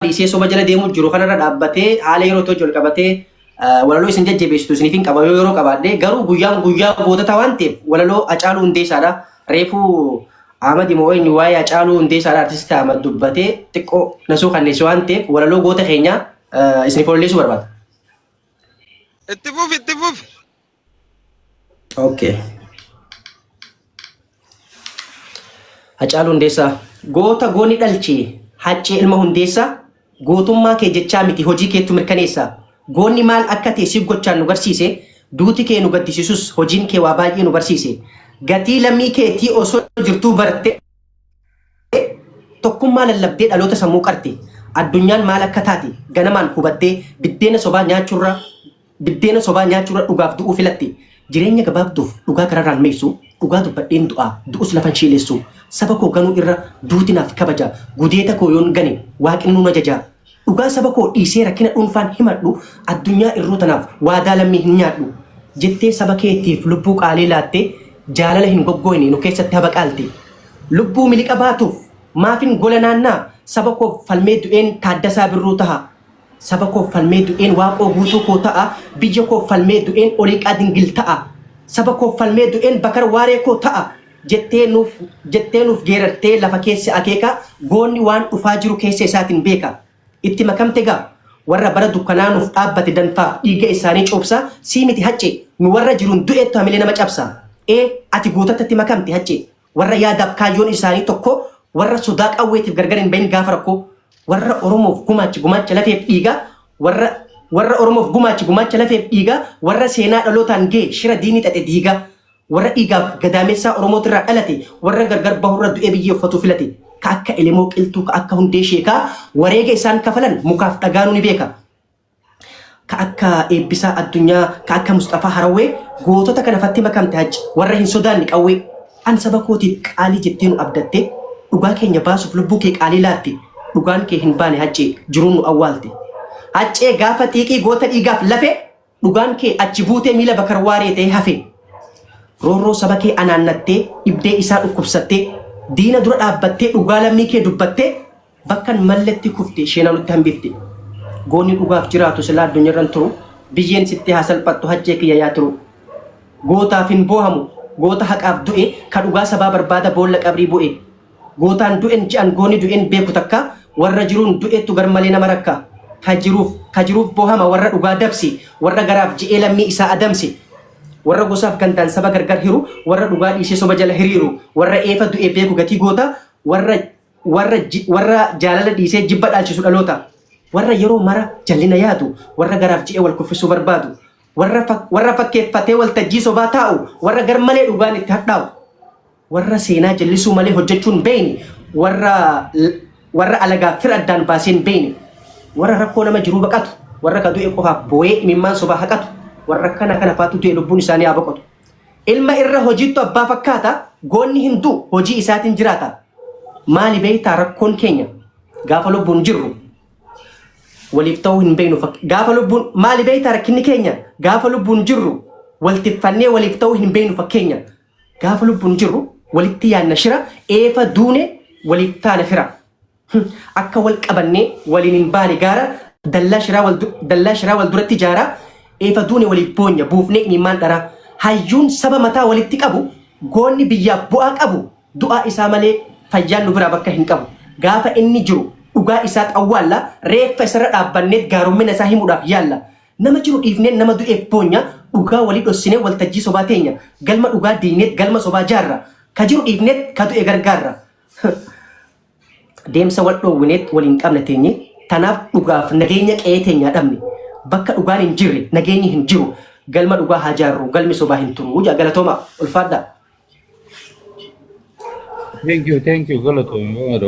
Dhiisee soba jala deemuu jiru kanarra dhaabbatee haala yeroo itti wajji wal qabatee walaloo isin jajjabeessitu isiniif hin qaba yoo yeroo qabaadhe garuu guyyaan guyyaa gootota waan ta'eef walaloo Hacaaluu Hundeessaadha. Reefuu Ahmad immoo eenyu waa'ee Hacaaluu Hundeessaadha artisti Ahmad dubbatee xiqqoo nasuu kanneesse waan ta'eef walaloo goota keenyaa isiniif walaleessuu barbaada. Itti fufi itti fufi. Okay. Hacaaluu Hundeessaa. Goota gooni dhalche Haccee ilma Hundeessaa gootummaa kee jechaa miti hojii keettu mirkaneessa. Goonni maal akka ta'e si gochaan nu garsiise duuti kee nu gaddisiisus hojiin kee waa baay'ee nu barsiise. Gatii lammii keetii osoo jirtuu bartee Tokkummaa lallabdee dhaloota sammuu qarte. Addunyaan maal akka taate ganamaan hubattee biddeena sobaa nyaachuurra biddeena sobaa nyaachuurra dhugaaf du'uu filatte. Jireenya gabaabduuf dhugaa kararraan meeysu dhugaa dubbadheen du'aa du'us lafan shiilessu. Saba koo ganuu irra duuti naaf kabaja gudeeda koo yoon gane waaqni nun ajaja. Dhugaa saba koo dhiisee rakkina dhuunfaan himadhu addunyaa irruu tanaaf waadaa lammii hin nyaadhu. Jettee saba keetiif lubbuu qaalii laatte jaalala hin goggooyne nu keessatti habaqaalte. Lubbuu miliqa baatuuf maafin gola naannaa saba koof falmee du'een Taaddasaa Birruu taha. Saba koof falmee du'een Waaqoo Guutuu koo ta'a biyya koof falmee du'een Oliiqaa Dingil ta'a. Saba koof falmee du'een Bakar Waaree koo ta'a. Jettee nuuf jettee nuuf geerartee lafa keesse akeeka goonni waan dhufaa jiru keessa isaatiin beeka. Itti makamte gaa warra bara dukkanaa nuuf dhaabbate danfaaf dhiiga isaanii coobsa sii miti Hacce nu warra jiruun du'eettu hamilee nama cabsa. Ee ati gootattatti makamte Hacce warra yaadaaf kaayyoon isaanii tokko warra sodaa qawweetiif gargar hin bahin gaafa rakkoo warra Oromoof gumaache gumaacha lafeef dhiigaa warra warra Oromoof gumaache gumaacha lafeef dhiigaa warra seenaa dhalootaan ga'e shira diinni xaxe diigaa Warra dhiigaaf gadaamessaa Oromootirraa dhalate, warra gargar bahurra du'ee biyyee uffatuu filate, ka akka Elemoo Qilxuu, ka akka Hundee Sheekaa, wareega isaan kafalan mukaaf dhagaanuu ni beeka. Ka akka Eebbisaa Addunyaa, ka akka Musxafaa Harawwee, gootota kana fatti makamte Hacce, warra hin sodaanne qawwee. An saba kootiif qaalii jettee nu abdatte, dhugaa keenya baasuuf lubbuu kee qaalii laatte, dhugaan kee hin baane Haccee, jiruun nu awwaalte. Haccee gaafa xiiqii goota dhiigaaf lafee, Dhugaan kee achi buutee miila Bakar Waaree ta'ee hafe. Roorroo saba kee anaannattee, dhibdee isaa dhukkubsattee, diina dura dhaabbattee dhugaa lammii kee dubbattee, bakka hin malletti kufte sheenaa nutti hambifte. Goonni dhugaaf jiraatu silaa addunyarra hin turu, biyyeen sitti haa salphattu haccee kiyya yaa turu. Gootaaf hin boohamu, goota haqaaf du'e, ka dhugaa sabaa barbaada boolla qabrii bu'e. Gootaan du'en je'an gooni du'en beeku takka warra jiruun du'ettu garmalee nama rakka ka jiruuf ka jiruuf boohama warra dhugaa dabse warra garaaf je'ee lammii isaa adamse warra gosaaf gandaan saba gargar hiru warra dhugaa dhiisee soba jala hiriiru warra eefa du'e beeku gatii goota warra warra warra jaalala dhiisee jibba dhaalchisu dhaloota warra yeroo mara jallina yaadu warra garaaf je'ee wal kuffisuu barbaadu warra warra fakkeeffatee waltajjii sobaa taa'u warra garmalee dhugaan itti hadhaa'u Warra seenaa jallisuu malee hojjechuu hin beekne, warra warra alagaaf fira addaan baasee hin beekne, warra rakkoo nama jiruu baqatu, warra ka du'e qofaaf booyee imimmaan sobaa haqatu, warra kana kana faatu du'e lubbuun isaanii haa boqotu. Ilma irra hojiittu abbaa fakkaata, goonni hin du'u hojii isaatiin jiraata. Maali beektaa rakkoon keenya gaafa lubbuun jirru waliif ta'uu hin beeknu gaafa lubbuun maali beektaa rakkinni keenya gaafa lubbuun jirru waltiffannee waliif ta'uu hin beeknu fakkeenya. Gaafa lubbuun jirru walitti yaanna shira eefa duune waliif taana fira. Akka wal qabannee waliin hin baane gaara dallaa shiraa wal dallaa shiraa wal duratti ijaaraa eefa duune waliif boonya buufnee imimmaan dharaa. Hayyuun saba mataa walitti qabu goonni biyyaaf bu'aa qabu du'aa isaa malee fayyaan nu biraa bakka hin qabu. Gaafa inni jiru dhugaa isaa xawwaalla reeffa isarra dhaabbanneet gaarummina isaa himuudhaaf yaalla. Nama jiru dhiifnee nama du'eef boonya, dhugaa walii dhossinee waltajjii sobaa teenya, galma dhugaa diigneet galma sobaa jaarra, ka jiru dhiifneet ka du'e gargaarra. Deemsa wal dhoowwineet wal hin qabne teenye, tanaaf dhugaaf nageenya qe'ee teenyaa dhabne. Bakka dhugaan hin jirre nageenyi hin jiru, galma dhugaa haa jaarru galmi sobaa hin turu. Jedha galatoomaa ulfaadhaa. Thank you, thank you. Galatoomi.